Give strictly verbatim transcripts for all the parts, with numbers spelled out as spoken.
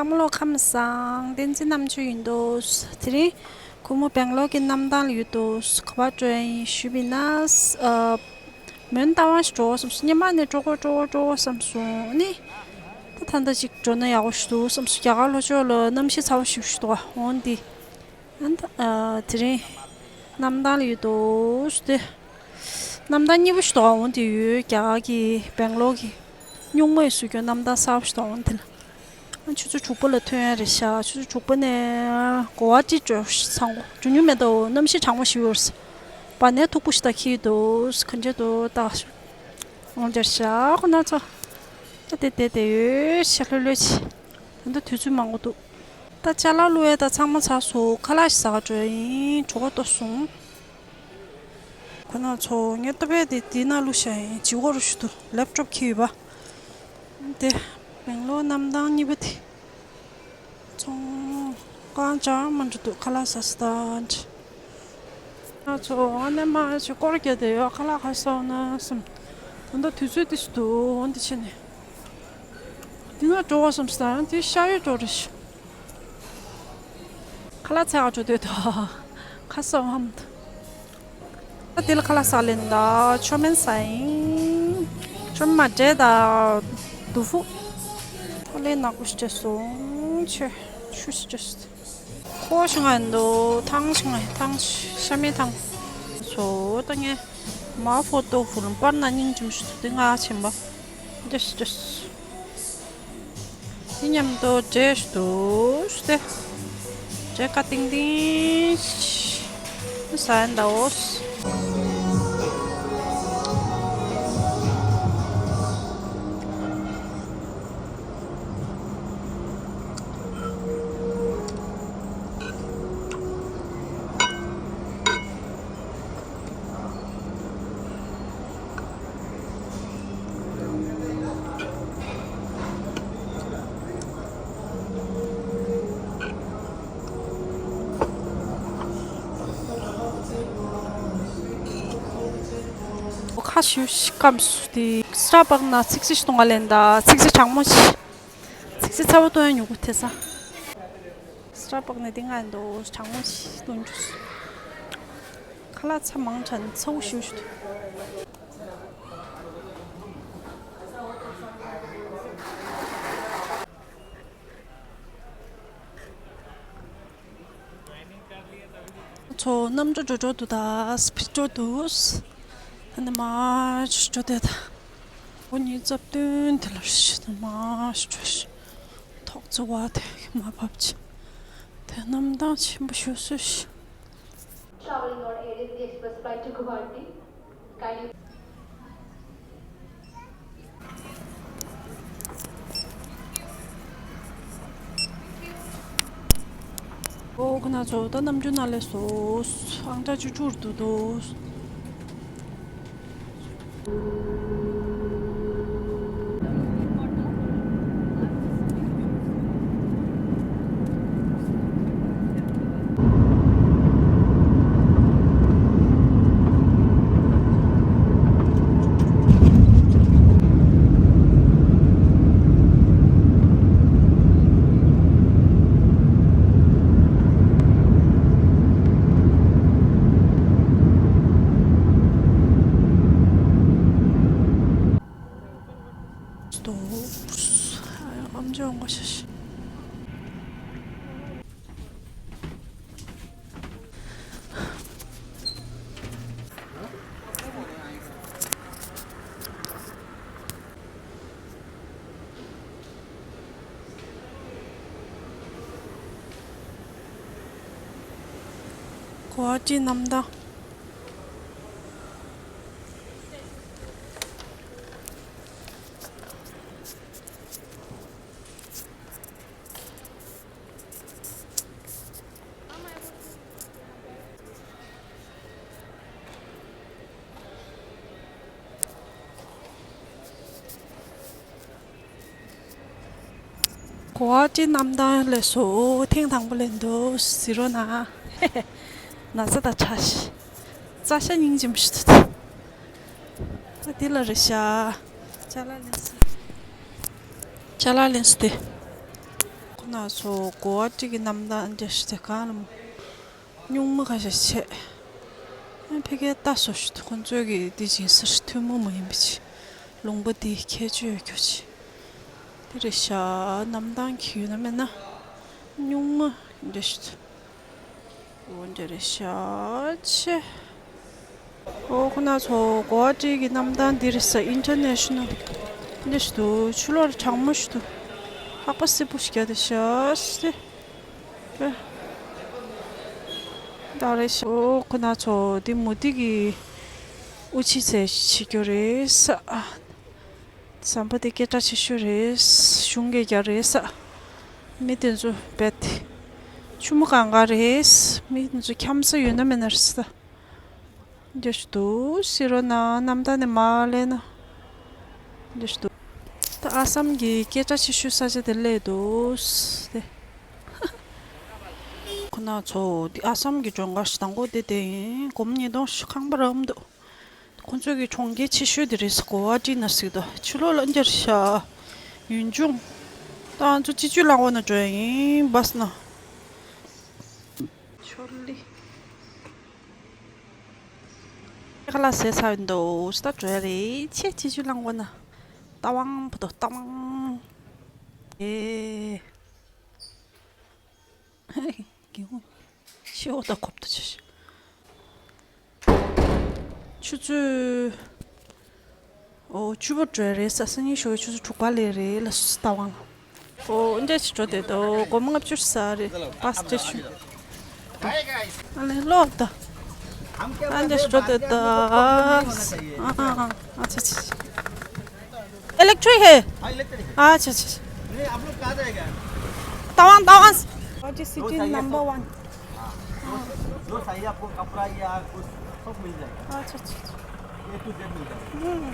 བསམ་བློ་ཁམས་བཟང་བསྟན་འཛིན་རྣམ་དཔྱོད་ཡིན་འདུག་དེ་རིང་ཁོ་མོ་སྦེང་ལོར་གྱི་གནམ་ཐང་ལ་ཡོད་འདུག་ག་པར་འགྲོ་ཡ་ཡིན་ཞུས་པ་ཡིན་ན། མོན་རྟ་དབང་ཞིག་འགྲོ་བསམ་སོང་། སྔོན་མ་ནས་འགྲོ་དགོས་འགྲོ་དགོས་འགྲོ་དགོས་བསམ་སོང་ནི། ད་ད་ལྟ་ཅིག་འགྲོ་ན་ཡག་པོ་ཞིག་འདུག་བསམ་སོང་། རྒྱ་གར་ལྷོ་ཕྱོགས་ལ་གནམ་གཤིས་ཚ་བོ་ཞིག་ཞིག་འདུག་འོན་ཏེ། ཨ་ནི་ད་དེ་རིང་གནམ་ཐང་ལ་ཡོད་འདུག་སྟེ། གནམ་ཐང་གཉིས་པོ་ཞིག་འདུག་འོན་ཏེ་ཡོད། རྒྱ་གར་གྱི་སྦེང་ལོར་གྱི་སྨྱུག་མ་ཡི་བཟོ་རྒྱུ་གནམ་ཐང་གསར་པོ་ཞིག་འདུག་འོན་ཏེ་ལ། ཨ་ཆུ་ཚོད་དྲུག་པ་ལ་ཐོན་ཡ་རེད་ཤག་ཆུ་ཚོད་དྲུག་པ་ནས་གོ་བ་ཏི་འགྲོ་ཚང་གོ་འགྲོ་མྱོང་མེད་དོ། གནམ་གཤིས་གྲང་མོ་ཞིག་ཡོད་རེད། བ་ནས་མཐུག་པོ་ཞིག་ད་འཁྱེར་འདུག་ག་འདྲ་འདུག་ལྟ་འོང་འདྲ་ཤག་ཁོ་ན་ཚོ། ད་དེ་དེ་དེ་ཡོད་ཤག་ལྷོད་ལྷོད་ཅིག་ད་ལྟ་དུས་ཚོད་མང་པོ་འདུག་ད་ཅ་ལག་བླུགས་ཡས་ད་ཚང་མ་ཚར་སོང་། ཁ་ལག་ཞིག་ཟ་ག་འགྲོ་ཡ་ཡིན། གྲོད་ཁོག་ལྟོགས་སོང་། ཁོ་ན་ཚོ་ངས་ལྟ་བས་དེ་དེ་ན་བླུགས་བཞག་ཡིན། ལྗིད་ཁོག་རུ་ཞུ་དུ་ལེབ་ཀྲོབ་འཁྱེར་ཡོད་པ། དེ་སྦེང་ལོར་གནམ་ཐང་གཉིས་པ་དེ། ཚོང་ཁང་ཅང་མ་འགྲོ་འདུག་ཁ་ལག་ཟ་ས་དང་། ང་ཚོ་ཨ་ནེ་མ་ཞིག་སྐོར་རྒྱག་བསྡད་ཡོད། ཁ་ལག་ག་ཟ་འོང་ན་བསམ། ད་ལྟ་དུས་ཚོད་དེ་ཞིག་འདུག་འོན་ཏེ་ཕྱིན་ནས། འདི་ན་འགྲོ་བ་བསམ་སྟངས་དེ་ཤ་ཡོད་འགྲོ་རེ་ཞིག་ཁ་ལག་ཚ་ག་འགྲོ་འདོད་དོ། ཁ་སང་ཧམ། ད་དེ་ལ་ཁ་ལག་ཟ་ལེན་ད་ཆོ་མེན་ཟ་ཡིན། ཆོ་མ་འདྲེ་ད་དུ་ཧྥུ། ཐོ་ལེ་ནག་པོ་ཞིག་སོང་ཆེ། ཆུ་ཞིག་ཅོས། ཁོ་ཞིག་ང་འདུག་ཐང་ཞིག་ང་ཐང་ཤ་མེད་ཐང་། ཚོ་ད་ངས་མ་ཧྥོ་ཏོ་ཧྥུ་ལ་པར་ན་སྙིང་རྗེ་མོ་ཞིག་འདུག་དེ་ང་ཆེན་པོ། ཅོས་ཅོས། དེ་མཉམ་དུ་འབྲས་ཞིག་འདུག་སྟེ། འབྲས་ཀ་ཏིང་ཏིང་ཟ་ཡིན་ད་འོ། ཁ་ཞུ་ཤི་ཀམ་སུ་དེ་སི་ཊར་བག་ན་ཚིག་སི་ཤི་གཏོང་བ་ལེན་ད་ཚིག་སི་གྲང་མོ་ཤི། ཚིག་སི་ཚ་བོ་གཏོང་ཡ་ཉུ་གུ་ཐེ་ས། སི་ཊར་བག་ན་དེ་ང་འདོ་གྲང་མོ་ཤི་གཏོང་རྒྱུ། ཁ་ལག་ཚ་མང་དྲགས་ནས་ཚ་བོ་ཞུ་ཤི། ཚོ་གནམ་གྲུ་འགྲོ་འགྲོ་འདུག་ད་སི་པི་ཌི་འགྲོ་འདུག་ཨ་ནི་མར་འགྲོ་དེ་ད། འོ་ཉི་ཚབ་སྟོན་དེ་ལ་ཤི་ད་མར་འགྲོ་ཤི། ཐོག་བརྩེགས་པ་དེ་མར་བབས་ཅི། དེ་གནམ་ཐང་ཆེན་པོ་ཞིག་སོང་ཤི། Traveling on Air India Express flight to Guwahati. Kindly ཨོ་ཁོ་ན་ཚོ་ད་གནམ་གྲུ་ནང་ལས་སོ་ཨང་གྲངས་བཅུ་དྲུག་འདུག་འདུག་སྟོབས། ཨ་ཡ་ཨམ་ཅོག་འགོ་ཤ་ཤ། གོ་བ་ཊི་གནམ་ཐང་། གོ་བ་ཊི་གནམ་ཐང་ལས་སོ་ཐེངས་དང་པོ་ལས་འདུག་ཟེར་རོ་ན། ན་ཚ་དང་ཁྲ་ཤི། རྩྭ་ཤ་སྙིང་རྗེ་མོ་ཞིག་འདུག་ད་དེ་ལ་རེད་ཤག་ཅ་ལག་ལེན་སི། ཅ་ལག་ལེན་སི་དེ། ཁོ་ ན་ཚོ་གོ་བ་ཊི་གི་གནམ་ཐང་འདྲ་ཞིག་དེ་གང་ལ་སྨྱུག་མ་ཁ་ཤས་ཆེ། ཨ་ཕ་གིར་ལྟ་སོང་ཞིག་ཁོང་ཚོས་ཀྱི་འདི་སྦྱིན་སྲེག་ཐུན་མོང་མ་ཡིན་པ་ཅིག་ལུང་པ་འདི་ཁྱད་ཆོས་ཡོད་རྒྱུ་ཅིག་དེ་རེད་ཤག་གནམ་ཐང་གི་ཡོད་ན་མེད་ན་སྨྱུག་མ་འདྲ་ཞིག་འོ་འདྲ་རེད་ཤག་ཆེ། ཨོ་ཁོ་ན་ཚོ་གོ་བ་ཊི་གི་གནམ་ཐང་འདི་རེད་ས། ཨིན་ཊར་ནེ་ཤ་ནལ་འདི་ཞིག་འདུག་ཆུ་ལོག་གྲང་མོ་ཞིག་འདུག་ལྷགས་པ་སིལ་པོ་ཞིག་རྒྱག་བསྡད་ཤག་སྟེ། ད་རེད་ཤག་ཨོ་ཁོ་ན་ཚོ་འདི་མུ་ཏིག་གི་དབུ་ཕྱི་ཚེ་བྱེད་རྒྱུ་རེད་ས། ཟམ་པ་དེ་སྐད་གྲགས་ཆེ་ཤོས་རེད། གཞུང་གི་རྒྱ་རེད་ས། མི་དེ་ཚོ་རྦད་དེ་ཆུ་མོ་གང་ག་རེད། མི་དེ་ཚོ་འཁྱམ་ས་ཡོད་ན་མེད་ན་རེད་ས། འདི་ཞིག་འདུག་ཟེར་རོ་ན་གནམ་ཐང་ནས་མར་སླེབས་ན། འདི་ཞིག་འདུག་ད་ཨ་སམ་གྱི་སྐད་གྲགས་ཆེ་ཤོས་ས་ཆ་དེ་སླེབས་འདུག་སྟེ། ཁོ་ན་ཚོ་འདི་ཨ་སམ་གྱི་ལྗོངས་མཁར་ཞིག་དང་པོ་དེ་དེ་ཡིན། སྒོར་མོ་ཉིས་སྟོང་ཞིག་ཁང་པ་རག་མི་འདུག་ཁོང་ཚོའི་གི་གྲོང་ཁྱེར་ཆེ་ཤོས་དེ་རེད་ས། གོ་བ་ཊི་ན་ཟིག་ད་ཕྱི་ལོགས་ལ་འགྱུར་ཤག་ཡུན་ཅུང་། ད་ང་ཚོ་སྤྱི་སྤྱོད་རླངས་འཁོར་ནང་འགྲོ་ཡ་ཡིན། བྷ་སི་ནང་། ཆོ་ལི། ཁ་ལག་ཟས་ཚར་འདུག་ད་འགྲོ་ཡ་རེད། ཆེ་སྤྱི་སྤྱོད་རླངས་འཁོར་ནང་། རྟ་དབང་བུ་དོ་རྟ་དབང་། ཨེ། གི་ཧུ། ཤི་འོ་ད་གོབ་ཏུ་ཆེ་ཤི། ཆུ་ཚོད། ཨོ་བཅུ་པ་འགྲོ་ཡ་རེད་ས། སང་ཉིན་ཞོགས་ཀྱི་ཆུ་ཚོད་དྲུག་པ་སླེབས་རེད་ལ་སུ་ལྟ་དབང་། ཨོ་འདྲ་ཞིག་འགྲོ་བསྡད་འདུག་སྒོར་མོ་ལྔ་བཅུ་ཟ་རེད། བྷ་སི་སི་ཊེ་ཤོན། ཨ་ལེ་ལོག་ད། ཨ་འདྲ་ཞིག་འགྲོ་བསྡད་འདུག་ཨ་ཨ་ཨ་ཨ་ཆ་ཆ། इलेक्ट्रिक है। हाँ, इलेक्ट्रिक है। अच्छा, अच्छा, अच्छा। नहीं, आप लोग कहाँ जाएगा? तवांग, Tawang. What is city number one? हाँ। जो, जो चाहिए आपको कपड़ा या कुछ, सब मिल जाएगा। अच्छा, अच्छा, अच्छा। A to Z मिल जाएगा। हम्म।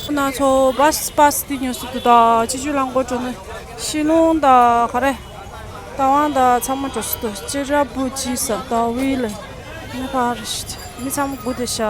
ཁོ་ན་ཚོ་བྷ་སི་བྷ་སི་དེ་ཉོ་སྲིད་དུ་ད་སྤྱི་སྤྱོད་རླངས་འཁོར་འགྲོ་ན་ཤི་ལོང་ད་ག་རེ། རྟ་དབང་ད་ཚང་མ་འགྲོ་སྲིད་དུ་ཅི་ར་བུ་ཅི་ས་ད་ཝི་ལ་ནི་ག་རེ་ཤི་མི་ཚང་མ་སྒུག་བསྡད་ཤག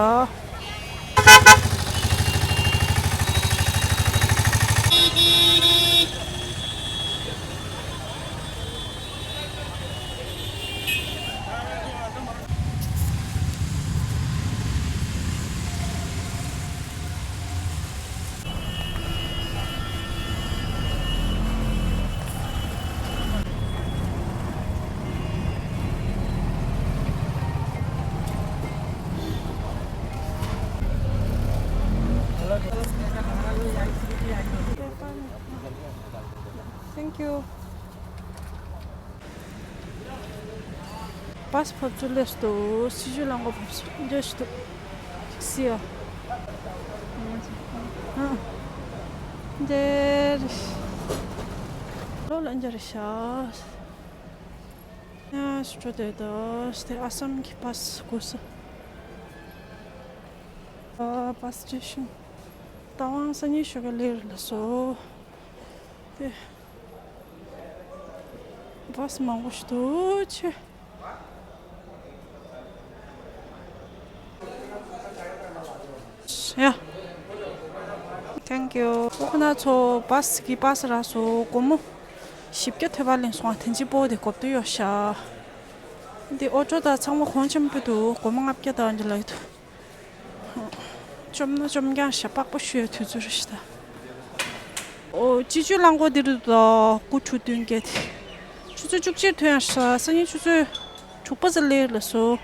Thank you. བྷ་སི་བབས་ཚུལ་ལས་སུ་འདུག་སྤྱི་སྤྱོད་རླངས་འཁོར་བབས་ཚུལ་འདྲ་ཞིག་འདུག་སི་ཡ། འདྲ་རེད། ལོ་ལ་འདྲ་རེད་ཤག་ཡ་ཞིག་འགྲོ་བསྡད་འདུག་དེ་ཨ་སམ་གྱི་བྷ་སི་སྒུག་ས། ཨ་བྷ་སི་སི་ཊེ་ཤོན། རྟ་དབང་སང་ཉིན་ཞོགས་ཀས་སླེབས་རེད་ལབ་སོང་། དེ། བྷ་སི་མང་པོ་ཞིག་འདུག་ཆེ། ཡ། Thank you. ཨོ་ཁོ་ན་ཚོ་བྷ་སི་གི་བྷ་སི་རག་སོང་། སྒོར་མོ་བཞི་བརྒྱ་ཐོལ་པ་ལེན་སོང་བ། དེ་འཇིག་པོ་དེ་གོབ་ཏུ་ཡོད་ཤག་འདི་ཨོ་ཊོ་དང་ཚང་མ་གོང་ཆེན་པོ་འདུག་སྒོར་མོ་ལྔ་བརྒྱ་དང་འདི་ལ་ཡོད་དོ། བཅོམ་ན་བཅོམ་རྐྱང་ཤག་པགས་པ་བཤུས་དུས་ཚོད་རེད་ཤག་ད། ཨོ་སྤྱི་སྤྱོད་རླངས་འཁོར་འདི་རུ་དང་སྐུ་ཁྲུ་བདུན་བརྒྱད་དེ། ཆུ་ཚོད་བཅུ་གཅིག་ཐོན་ཡང་ཤག་སང་ཉིན་ཆུ་ཚོད་དྲུག་པ་ཙམ་སླེབས་ལབ་སོང་།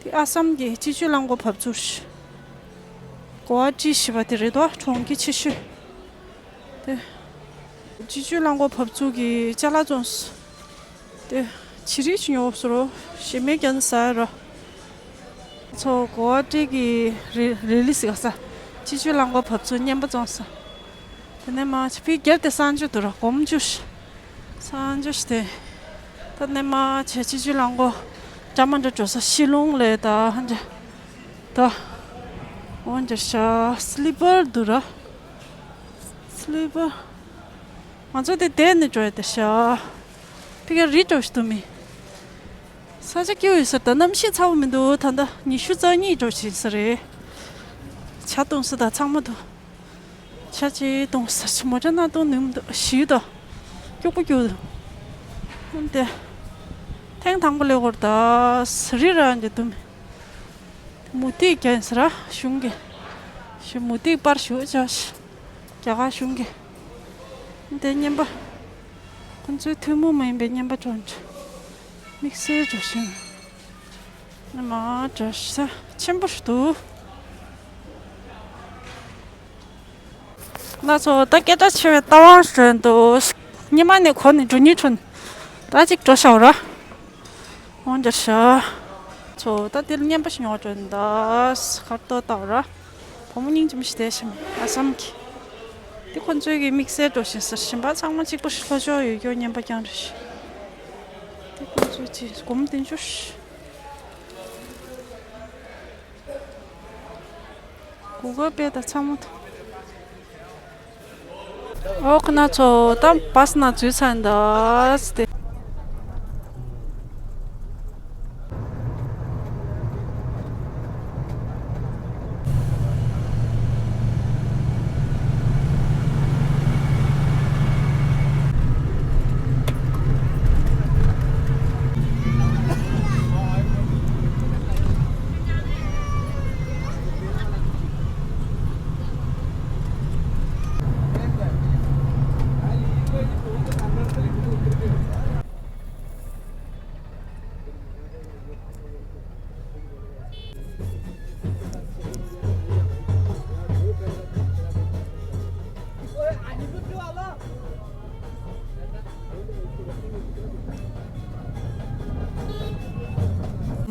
དེ་ཨ་སམ་གྱི་སྤྱི་སྤྱོད་རླངས་འཁོར་བབས་ཚུལ་རེད། གོ་བ་ཊི་ཞེས་པ་དེ་རེད་དོ། གྲོང་ཁྱེར་ཆེ་ཤོས་དེ། སྤྱི་སྤྱོད་རླངས་འཁོར་བབས་ཚུལ་གྱི་ཅ་ལག་བཙོངས། དེ་ཕྱི་རིལ་ཅིག་ཉོ་བཟོ་རོ། ཞེ་མེད་ཀྱང་ཟ་ཡ་རོ། ཚོ་གོ་བ་ཊི་གི་རི་རི་ལི་སི་ག་ས། སྤྱི་སྤྱོད་རླངས་འཁོར་བབས་ཚུལ་རྔན་པ་བཙོངས་ས། དེ་ནས་མ་ཕི་རྒྱབ་དེ་གསང་སྤྱོད་དུ་ར་སྒོར་མོ་བཅུ། སང་ཇོ་ཤི་ཏེ། ད་ནས་མ་བྱེད་ཅི་ཅི་ལང་གོ། ཅ་མ་འདྲ་འགྲོ་ས་ཤི་ལུང་ལས་ད་ཧ་འདྲ། ད། འོན་ཀྱང་ཤ་སི་ལི་པར་འདུག་ར། སི་ལི་པར། ང་ཚོ་དེ་བསྡད་ནས་འགྲོ་ཡ་དེ་ཤ། ཕི་ཀ་རི་འགྲོ་ཤི་འདུག་མི། ས་ཆ་སྐྱིད་པོ་ཡོད་ས་རེད། ད་གནམ་གཤིས་ཚ་པོ་མི་འདུག་ད་ལྟ་ཉི་ཤུ་རྩ་གཉིས་འགྲོ་བཞིན་ས་རེད། ཇ་བཏུང་ས་དང་ཚང་མ་འདུག་ཇ་ཅིག་བཏུང་ས་ཆུ་མོ་ཇ་སྣ་བཏུང་ནུས་མི་འདུག་ཞིག་དང་། སྐྱུག་པོ་སྐྱུག་འདུག་འོན་ཏེ། ཐེངས་དང་པོ་ལས་སྐོར་ད་ས་རི་ར་འདི་འདུག་མི། མུ་ཏིག་རྒྱན་ཟེར་ར་གཞུང་གི། ཞུ་མུ་ཏིག་པར་ཞུ་བྱ་ཞིག་རྒྱ་གར་གཞུང་གི། འདི་རྔན་པ། ཁོ་ཚོའི་ཐུན་མོང་མ་ཡིན་པའི་རྔན་པ་གྲོན་ཆུ། དམིགས་བསལ་འགྲོ་བཞིན། ནི་མ་འདྲ་ས་ཆེན་པོ་ཞིག་འདུག་ང་ཚོ་ད་སྐད་གྲགས་ཆེ་བའི་རྟ་དབང་ཞོན་དུ། ཉི་མ་ནས་གོ་ནས་འགྲོ་ཉིན་ཁྲོན། ད་ཅིག་འགྲོ་ཤག་ར། འོན་ཀྱང་ཤ། ཚོ་ད་དེ་ལ་རྔན་པ་ཞིག་ཉོ་འགྲོ་ཡིན་ད། ཁར་ཏོ་ལྟ་བ་ར། བུ་མོ་སྙིང་རྗེ་མོ་ཞིག་བསྡད་ཤག་མི་ཨ་སམ་གི། དེ་ཁོ་ཚོའི་གི་དམིགས་བསལ་འགྲོ་བཞིན་ཟེར་ཞིམ་པ་ཚང་མ་གཅིག་པ་ཞིག་ལྷོ་ཕྱོགས་ཡོད་རྒྱུ་རྔན་པ་རྐྱང་རེད་ཤག་དེ་ཁོ་ཚོའི་ཅི་སྒོམ་བདེ་འཇུ་ཤག་གུ་གུལ་པེ་ད་ཚང་མ་ཐོ། ཨོ་ཁོ་ན་ཚོ་ད་བཱས་ནང་འཛུལ་ཚར་ཡིན་ད་སྟེ།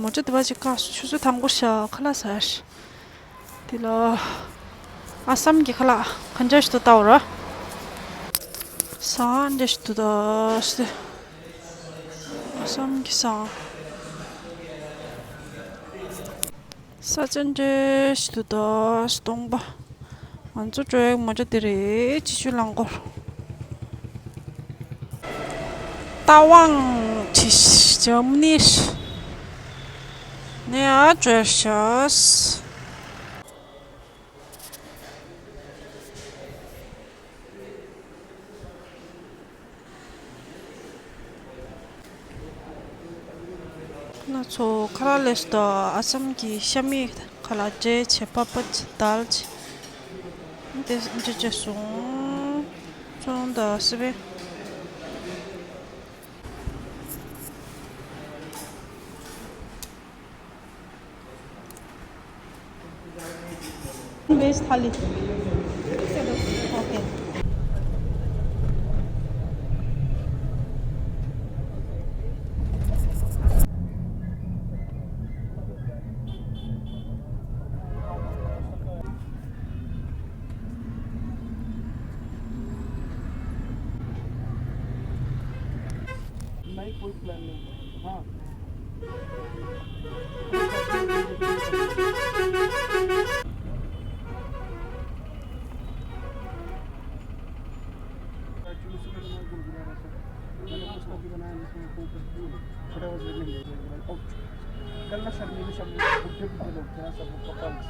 མོ་ཊ་དེ་བ་ཅིག་བཀག་སོང་། ཆུ་ཚོད་ཐམ་གོ་ཤག་ཁ་ལག་ཟ་ཡ་ཤག་དེ་ལ་ཨ་སམ་གྱི་ཁ་ལག་ག་འདྲ་ཞིག་འདུག་ལྟ་འོ་ར། ཟ་འདྲ་ཞིག་འདུག་ད་སྟེ། ཨ་སམ་གྱི་ཟ། ས་ཆ་འདྲ་ཞིག་འདུག་ད་སྟོང་པ། ང་ཚོ་འགྲོ་ཡག་མོ་ཊ་དེ་རེད། ཅི་ཆུ་རླངས་འཁོར། རྟ་དབང་ཇི་ཇར་མ་ནི་ནས་ཨ་འགྲོ་ཤག་ང་ཚོ་ཁ་ལག་ལས་སུ་དང་ཨ་སམ་གྱི་ཤ་མེད་ཁ་ལག་འབྲས་བྱེད་པ་པ་ཅི་དལ་ཅི། དེ་འདྲ་བྱས་སོང་། ཅོང་དང་སི་པན། Veg thali. Okay. नहीं, कोई प्लान नहीं। हाँ। Actually, सुबह तो मैं गुड़गुड़ा रहा था। मैंने कुछ तो भी बनाया, जिसमें कोई कुछ भी नहीं। But I was really enjoying it. और कल ना शर्मीली, शर्मीली बुड्ढे बुड्ढे लोग थे ना, सब कपल्स,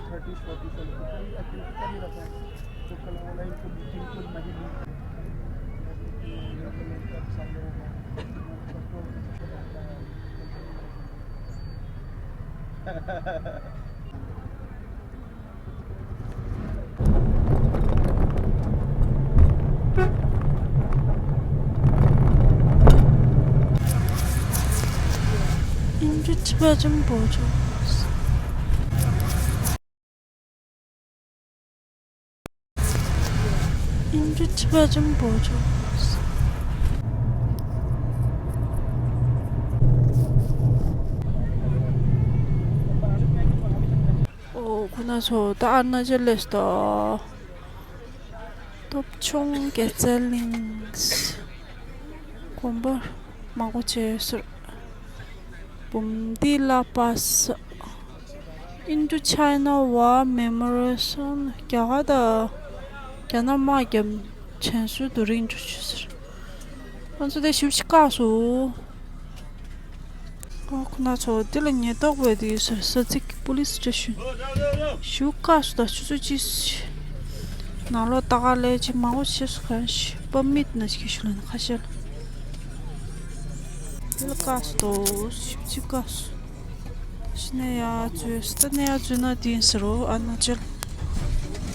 थर्टीज फोर्टीज वाले, तो कोई एक्टिविटी कर नहीं रहा था। तो कल वाला इनको बिल्कुल मजे नहीं। ཨིན་ཌི་ཊི་བ་ཅམ་བོ་ཅོ། ཨིན་ཌི་ཊི་བ་ཅམ་བོ་ཅོ། ཨོ་ཁོ་ན་ཚོ་ད་ཨ་རུ་ན་ཅལ་ལེ་སི་ད། སྟོབས་ཆུང་རྒྱལ་རྩེ་གླིང་། དགོན་པ་མང་པོ་བྱས་ཡོད་ཟེར། འབུམ་སྡེ་ལ་པ་ས། Indo-China War Memorial། རྒྱ་གར་དང་རྒྱ་ནག་དམག་རྒྱབ་དྲན་གསོའི་རྡོ་རིང་འགྲོ་བྱུང་ཟེར། ང་ཚོ་དེ་ཞིབ་ཅིག་བཀག་སོང་། ཨོ་ཁོ་ན་ཚོ་འདི་ལ་ཉེན་རྟོག་པས་དེ་ས་ས་ཚིགས་པུ་ལིས་སི་ཊེ་ཤན་ཞུ་བཀག་སོང་། ད་ཆུ་ཚོད་གཅིག་ནང་ལོགས་ལྟ་ག་ལས་ཅིག་མང་པོ་བྱས་སོང་། གང་ཞིག་པ་མིད་ན་ཞིག་ཞུ་ལ་ན་ཁ་ཤས་ལ་འདི་ལ་བཀག་སོང་། ཞིབ་ཅིག་བཀག་སོང་། ཤི་ནས་ཡར་འཛུལ་ས་ནས་ཡར་འཛུལ་ན་དེ་ཡིན་ཟེར་རོ། ཨ་ན་ཅལ་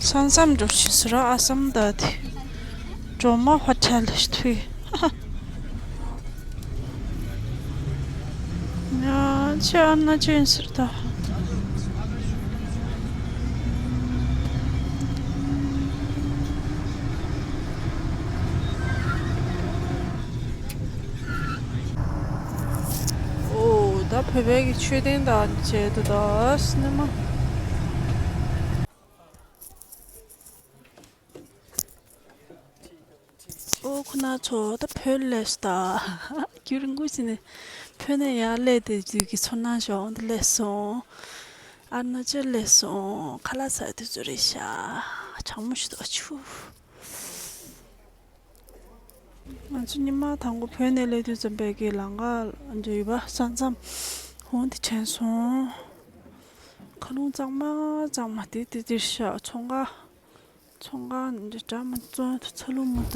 ས་མཚམས་འགྲོ་ཤི་ཟེར་རོ། ཨ་སམ་ད་དེ་ཌོ་མ་ཧོ་ཊེལ་ལ་ཐུག་ཡ་ཆེ་ཨ་ན་ཅན་ཟེར་ད། ཨོ་ད་བོད་པའི་གི་མཆོད་རྟེན་དང་བཅས་འདུག་ད་སི་ནེ་མ། ཨོ་ཁོ་ན་ཚོ་ད་བོད་སླེབས་སོང་ད། རྒྱུན་རིང་པོ་ཞིག་ནས་བོད་ནས་ཡར་སླེབས་དེ་དུས་ཀྱི་ཚོར་སྣང་ཞིག་འོང་དེ་སླེབས་སོང་། ཨ་ན་ཅལ་སླེབས་སོང་། ཁ་ལག་ཟ་དུས་ཚོད་རེད་ཤག་གྲང་མོ་ཞིག་འདུག་ཆུ། ང་ཚོ་ཉི་མ་དང་པོ་བོད་ནས་སླེབས་དུས་ཙམ་པའི་གི་ལམ་ཁ་འདྲ་ཡོད་པ་ས་མཚམས་འོང་དེ་དྲན་སོང་། མཁའ་རླུང་གཙང་མ་གཙང་མ་དེ་དེ་དེར་ཤག་ཚོང་ཁང་། ཚོང་ཁང་འདི་འདྲ་མ་བཙོང་དུ་ཚ་ལུ་མུ་ད།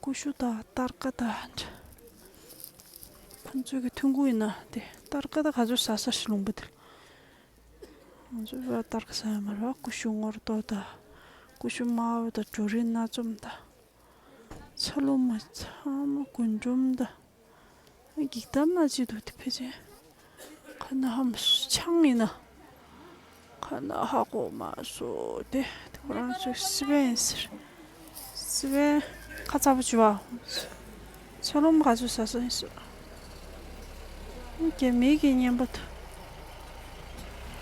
ཀུ་ཤུ་ད་སྟར་ཀ་ད་འདྲ། ཁོང་ཚོའི་གི་ཐུན་གུ་ཡིན་ན་དེ་སྟར་ཀ་ད་ག་ཚོད་ཟ་ས་ཞིག་ལུང་པ་དེ། ང་ཚོ་བ་སྟར་ཀ་ཟ་ཡ་མ་རེད་བ། ཀུ་ཤུ་ངོར་གཏོར་ད། ཀུ་ཤུ་དམར་པོ་ད་བྲོ་རིལ་སྣ་བཙོམ་ད། ཚ་ལུ་མ་ཚང་མ་རྒུན་འབྲུམ་ད། འགྱིག་དམ་ན་ཅི་འདུག་དེ་ཕལ་ཆེར། ཁ་ན་ཧམ་ཆང་ཡིན་ན། ཁ་ན་ཧ་གོ་མ་སོ་དེ་དེ་ཁོ་རང་ཚོའི་སི་པན་ཡིན་ཟེར། སི་པན་ཁ་ཚ་པོ་བྱུ་བ། ཚ་ལུ་མ་ག་ཚོད་ཟ་ས་ཡིན་ཟེར། རྒྱ་མིའི་གི་བརྙན་པ་དུ་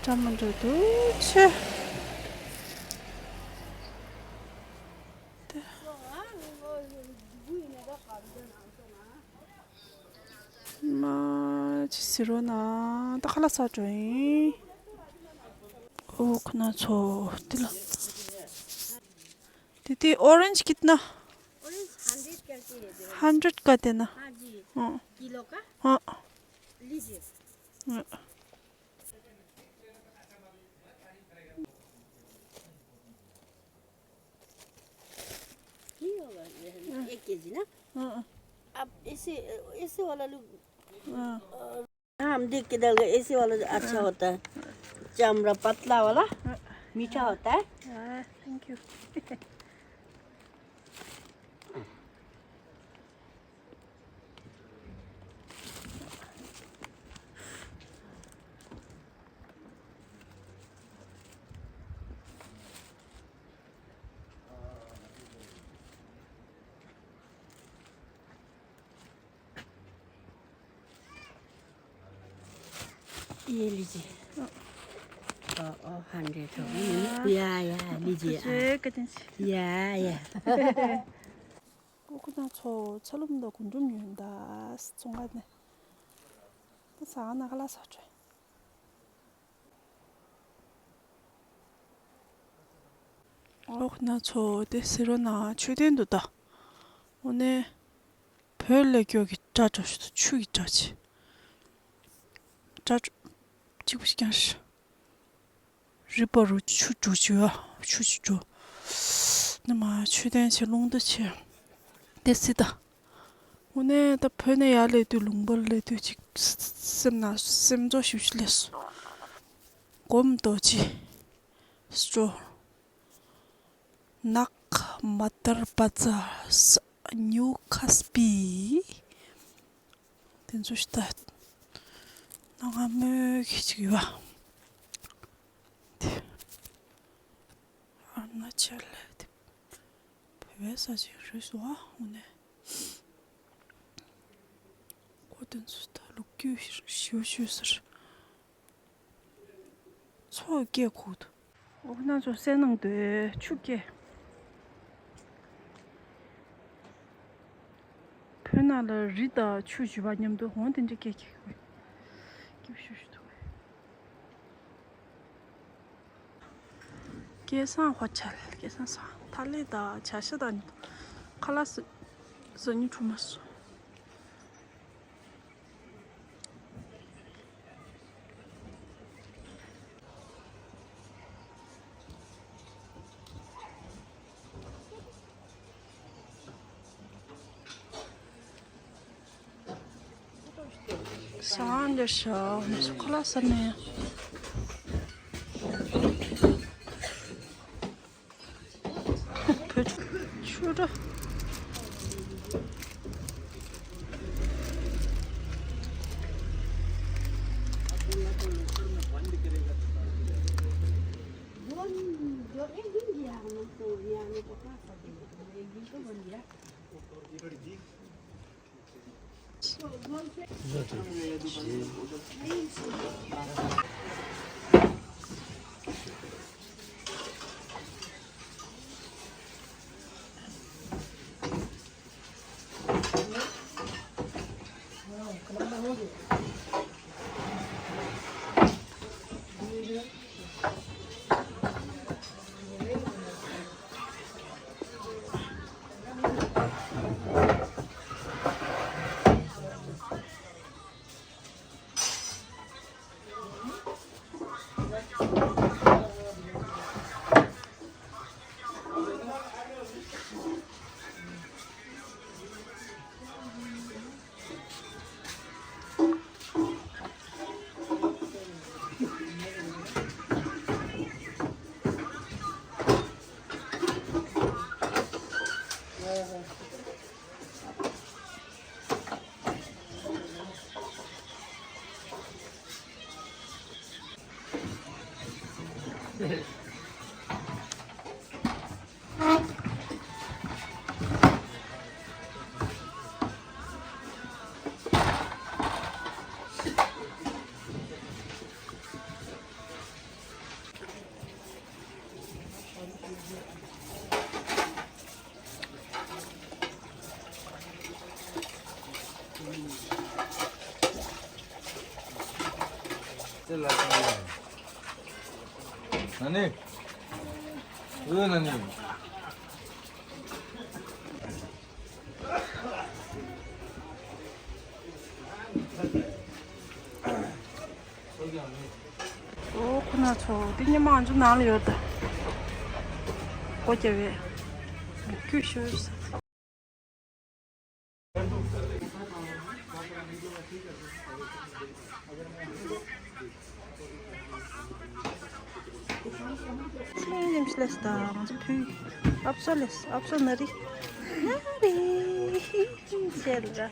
འདྲ་མ་འདྲ་འདུག་ཆེ། དེ། མ་ཅི་ཟེར་རོ་ན་ད་ཁ་ལག་ཟ་འགྲོ་ཡིན། ཨོ་ཁོ་ན་ཚོ་དེ་ལ། དེ་དེ་orange कितना? Orange hundred करके है दे। Hundred का देना। हाँ जी। हाँ। किलो का? हाँ। लीजिए। हाँ। नहीं होगा ये है ना, एक केजी ना। हाँ। आप ऐसे, ऐसे वाला लोग, हाँ। हाँ, हम देख के डाल गए, ऐसे वाला जो अच्छा होता है, चमड़ा पतला वाला, मीठा होता है। हाँ, thank you। ये लीजिए। ओ, ओ, हंड्रेड हो गई ना? या, या, लीजिए आप। या, या। ཨོ་ཁོ་ན་ཚོ་ཚ་ལུ་མུ་ད་རྒུན་འབྲུམ་ཡོད་ད་ཚོང་ཁང་ནས། ད་ཟ་ན་ཁ་ལག་ཟ་འགྲོ། ཨོ་ཁོ་ན་ཚོ་དེ་ཟེར་རོ་ན་མཆོད་རྟེན་འདུག་ད། འོ་ནས་བོད་ལས་སྐྱོ་གི་སྒྲ་འགྲོ་ཞིག་ཏུ་ཆུ་གི་སྒྲ་ཆེ། སྒྲ་གཅིག་པུ་ཞིག་ཀྱང་ཞིག་རི་བ་རུ་ཆུ་འགྲོ་ཆུ་ཡ་ཆུ་ཆུ་འགྲོ། ནི་མ་མཆོད་རྟེན་ཆེ་རླུང་རྟ་ཆེ། དེ་སྲིད་ད། དངོས་གནས་ད་བོད་ནས་ཡར་སླེབས་དུས་ལུང་པར་སླེབས་དུས་ཅིག་སེམས་ན་སེམས་ཚོར་ཞིབ་ཞིབ་སླེབས་སོང་། སྒོམ་རྡོ་རྗེ། སྤྲོ། ནག་མ་དར་བ་ཛ་ས་ཉུ་ཁ་སྤི། དེ་ཚོ་ཞིག་ད་ནང་ང་མོས་ཁྱི་ཅིག་ཡོད་པ། དེ་ཨ་ན་ཆ་ལ་དེ་བོད་པའི་ས་ཆ་རེད་སོ་ཨ་འོ་ནས་ཁོ་དེ་ཚོ་ད་ལོ་རྒྱུས་ཞིབ་ཞིབ་ཟེར། མཚོ་སྐྱེ་ཁུག་ཏུ། འོ་ན་ཚོ་སེ་ནང་དུ་ཆུ་སྐྱེ། ནང་ལ་རི་དང་ཆུ་བཞི་པ་མཉམ་དུ་འོང་དེ་འདྲ་སྐད་ཀྱི་སྐྱིད་ཤུ་ཤུ་འདུག་སྐལ་བཟང་ཧོ་ཊེལ། སྐལ་བཟང་ས་ཐ་ལེ་དང་བྱ་ཤ་དང་ཁ་ལག་ཟ་ཉུ་འཁྲུ་མ་སོང་། ཟ་འདྲ་ཤག་ཁ་ལག་ཟ་ནས། བོད་ཆུ་འདྲ། ན་ནིང་། ཨོ་ན་ནིང་། ཨོ་ཁོ་ན་ཚོ་འདི་ཉི་མ་ང་ཚོ་ནང་ལ་ཡོད་ད། སྒོ་རྒྱབ་པའི་ཁྱུ་ཤོར་ས། ཆེན་རིམ་ཤི་ལས་ད་ང་ཚོ་ཕུལ། ཨབ་སོ་ལས་ཨབ་སོ་ན་རི་ན་རི་ཤེལ་ར་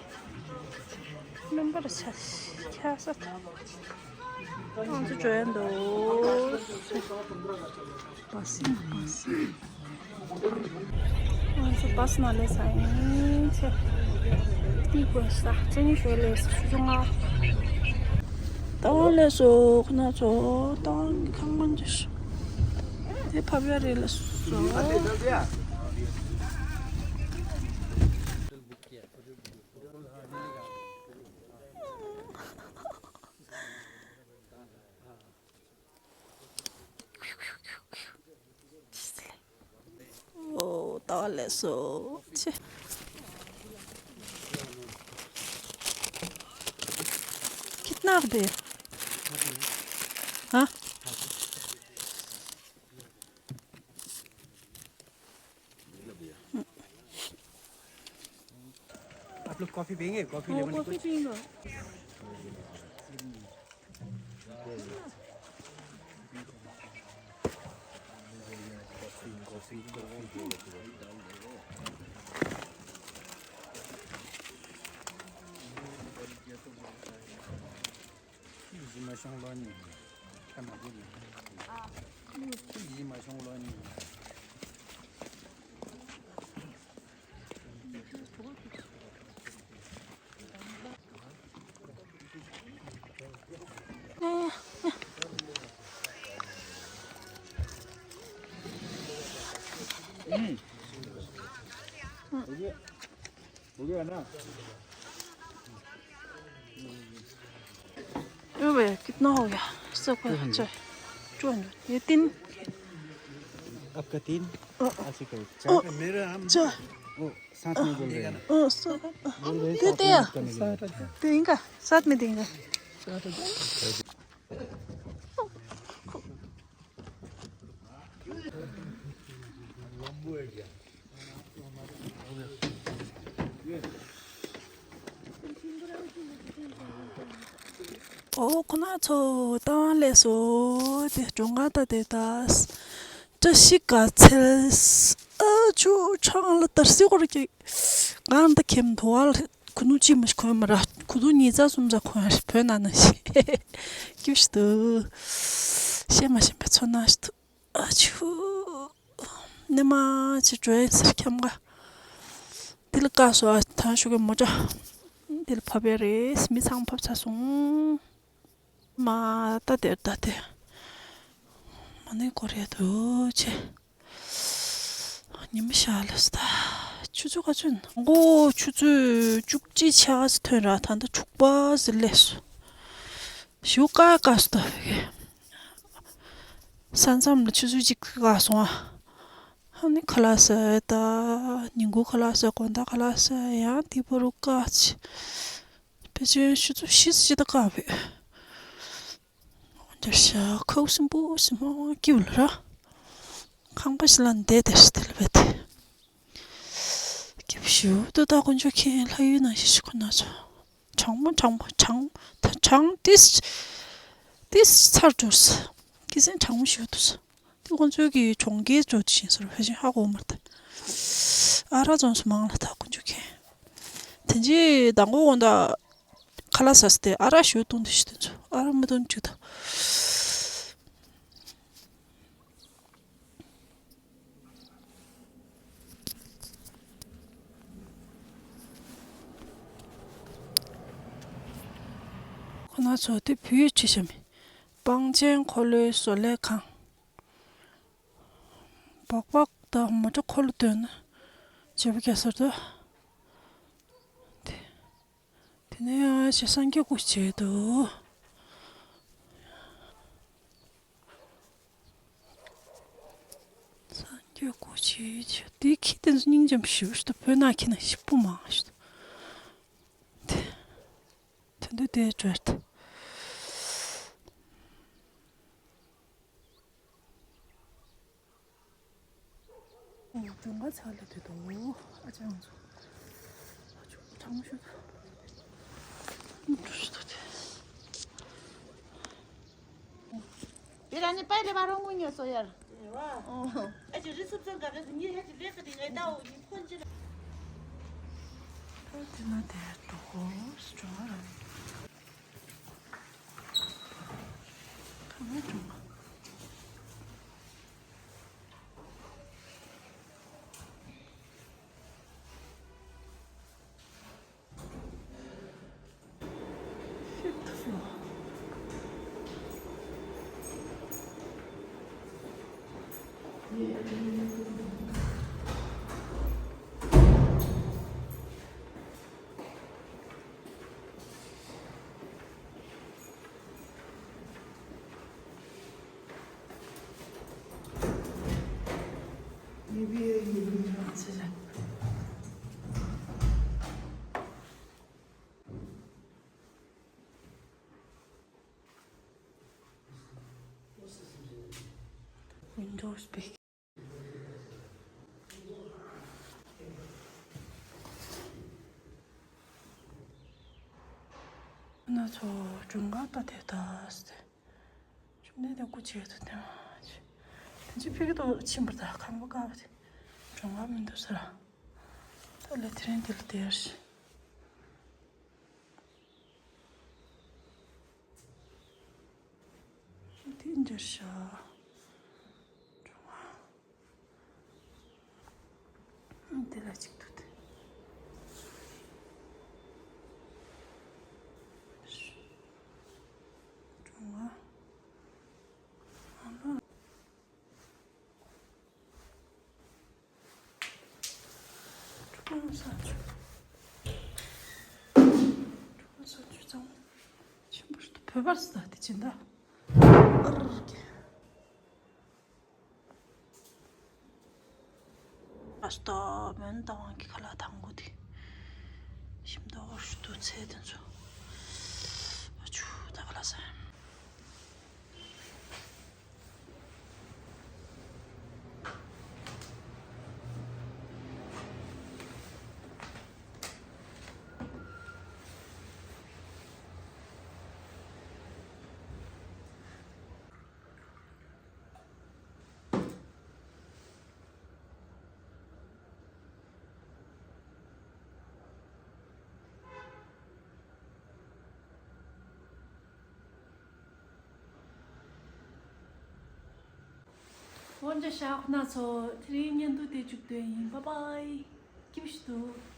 མེན་པར་ཆ་ཁྱ་ས་ད་ང་ཚོ་འགྲོ་ཡ་འདུག་སེ། བ་སི་བ་སི། ང་ཚོ་བ་སི་ནང་ལས་ས་ཡིན་ཚེ། ཡིག་པ་ས་ཚེ་ཉི་ཤོ་ལས་ཆུ་ཆུང་ང་། ཏང་ལས་སོ་ཁོ་ན་ཚོ་ཏང་གི་ཁང་མང་ཅིག་དེ་ཕབ་ཡ་རེད་ལ་སོ། ཨོ་ད་ལས་སོ་ཆེ། कितना रुपये? हाँ। आप लोग कॉफी पियेंगे? कॉफी हाँ, लेमन कॉफी पियेंगे। अबे, कितना हो गया? सबका चाय। चुन, ये तीन। आपका तीन, ओ, आसिफ का एक। ओ, चार। चार। वो साथ में बोल रहे हैं। ओ, सब। बोल रहे हैं, साथ में देते हैं। करने के लिए। देंगे, साथ में देंगे। ཨོ། ཁོ་ན་ཚོ་ཏང་ལས་སོ། དེ་སྒྲུང་ག་ད་དེ་ད། བཀྲ་ཤིས་དགའ་ཚལ། ཨ་ཆུ་ཆང་ལ་དར་སི་ཧོར་གྱི་ང་འདི་ཁེམ་དུ་བ་ལ་ཁུ་ནུ་ཅི་མི་ཁོན་མ་ར་ཁུ་ནུ་ཉིས་ཚ་སུམ་ཚ་ཁོན་བོད་ན་ན་ཤི་ཀྱུ་ཤི་དུ་ཤེ་མ་ཤེ་པ་ཚོ་ན་ཤི་དུ། ཨ་ཆུ། ནི་མ་ཆི་ཀྲོ་ཡིན་སར་ཁྱམ་ག། དེ་ལ་ཀ་སོ་ཨ་ཐང་ཤུ་གི་མོ་ཅ། དེ་ལ་ཕབ་ཡ་རེད། མི་ཚང་ཕབ་ཚ་སོང་། མ་ད་དེར་ད་དེ། མ་ནི་ཀོ་རེ་དུ་ཆེ། ཉི་མ་ཤར་ལ་སི་ད། ཆུ་ཚོད་ག་ཚོད་ན། མགོ་ཆུ་ཚོད་བཅུ་གཅིག་ཆ་ག་ཚོད་ཐོན་ར། ད་ལྟ་དྲུག་པ་ཟིག་སླེབས་སོང་། ཞུ་ཀ་ཀ་སྟོ་བེ་གེ། ས་མཚམས་ལ་ཆུ་ཚོད་གཅིག་ཀ་སོང་ཨ། ཧ་ནི་ཁ་ལག་ཟ་ད། ཉིན་གུང་ཁ་ལག་ཟ། དགོང་དག་ཁ་ལག་ཟ། ཡང་དེ་བོ་རུ་ཀ་ཆི། བེ་ཅོན་ཆུ་ཚོད་བཞི་ཙམ་ཅི་ད་ཀ་བེ། འདིར་ཤ་ཁོག་སིམ་པོ་སིམ་མོ་ཀིབ་ལ་ར། ཁང་པ་ཞིག་ལ་འདས་དེར་སྟེ་ལ་བེ་དེ། སྐྱིད་ཤུགས་དུ་ད་དཀོན་མཆོག་མཁྱེན། ལྷ་ཡུལ་ནང་བཞིན་ཞིག་ཁོ་ན་ཚོ། གྲང་མོ་གྲང་མོ་གྲང་། ད་གྲང་ཏིས། ཏིས་ཚར་འགྲོ་སི། ཀི་སེན་གྲང་མོ་ཞུ་དུ་སི། དེ་ཁོང་ཚོའི་གི་གྲོང་ཁྱེར་ཚོ་དེ་བཞིན་སོར་ཕལ་ཆེར་ཧ་གོ་མར་ད། ཨ་ར་ཙོང་སུ་མང་ལ་ད་དཀོན་མཆོག་མཁྱེན། དེ་རྗེས་དང་པོ་འོང་ད། ཁ་ལག་ཟ་སྟེ་ཨ་རག་ཞུ་བཏུང་དུ་ཞུ་དུ་ཚོ། ཨ་རག་མི་བཏུང་བཅུག་ད། ཁོ་ན་ཚོ་དེ་བུའི་ཁྲི་ཤ་མི། པང་ཆེན་འཁོར་ལོའི་བཟོ་ལས་ཁང་། སྦག་སྦག་དང་མོ་ཊ་འཁོར་ལོ་སྟོན་ན་བྱེད་པོ་རྒྱ་སར་དུ། དེ། དེ་ནས་ཡང་ཞེ་སངས་རྒྱས་སྐུ་མཆེད་དུ། སངས་རྒྱས་སྐུ་མཆེད་དེ་ཁྱི་དེ་ཚོ་སྙིང་རྗེ་མོ་ཞེ་པོ་ཞིག་འདུག་བོད་ནང་ཁྱི་ནང་ཞིག་པོ་མང་ཞིག་འདུག་དེ་དེ་འདུག་དེ་བྲལ་ཏེ། དུང་དཀར་ཚལ་ལ་དུས་དོ། ཨ་ཅག་ང་ཚོ། ཨ་ཅག་གྲང་མོ་ཤོད་དོ། འགྲོ་ཤོད་དོ་དེ། དེ་ར་ནི་པའི་རེ་བ་རོ་ངུ་ཉོ་སོ་ཡར། ཨ་ཅག་རི་སུབ་ཙང་ག་ག་ཉི་ཧ་ཅི་ལེ་ཁ་དེ་ངའི་ད་འོ་ཡི་ཁོན་ཅི་ལ། ད་དེ་ན་དེ་འགྲོ་གོ་སུ་འགྲོ་ར། ཁ་མ་འགྲོ། Windows big. ང་ཚོ་སྒྲུང་ཁང་ལྟ་དེ་ལྟ་སྟེ། ཆུ་ནས་དེ་སྐུ་བྱེད་དུ་དེ་མ་བྱེད། དེ་ཚོ་ཕ་གི་ཏོ་ཕྱིན་པར་ད་ཁང་པ་ཀ་བ་དེ་སྒྲུང་ཁང་མི་འདུག་ཟེར། ད་ལས་དེ་རིང་དེ་ལ་དེར་ཤི། དེ་འདིར་ཤ། སྒྲུང་ཁང་། འདི་ལ་གཅིག་ཏུ་དེ། སྒྲུང་ཁང་། ཨ་ལ། སྒྲུང་ཁང་ས་ཆུ། བོད་པར་སུ་དག་དེ་ཅི་འདྲ། ཨར་གི། ཨ་སྟོ་མོན་རྟ་དབང་གི་ཁ་ལག་དང་པོ་དེ། ཞིམ་མདོག་ཨོ་ཤུ་དུ་ཚལ་དེ་ཚོ། ཨ་ཆུ་ད་ག་ལ་ཟ། འོན་ཀྱང་ཤ་ཁོ་ན་ཚོ་དེ་རིང་བརྙན་ཐུང་དེ་མཇུག་སྡོད་ཡིན། བཱའི་བཱའི། སྐྱིད་པོ་ཞིག་འདུག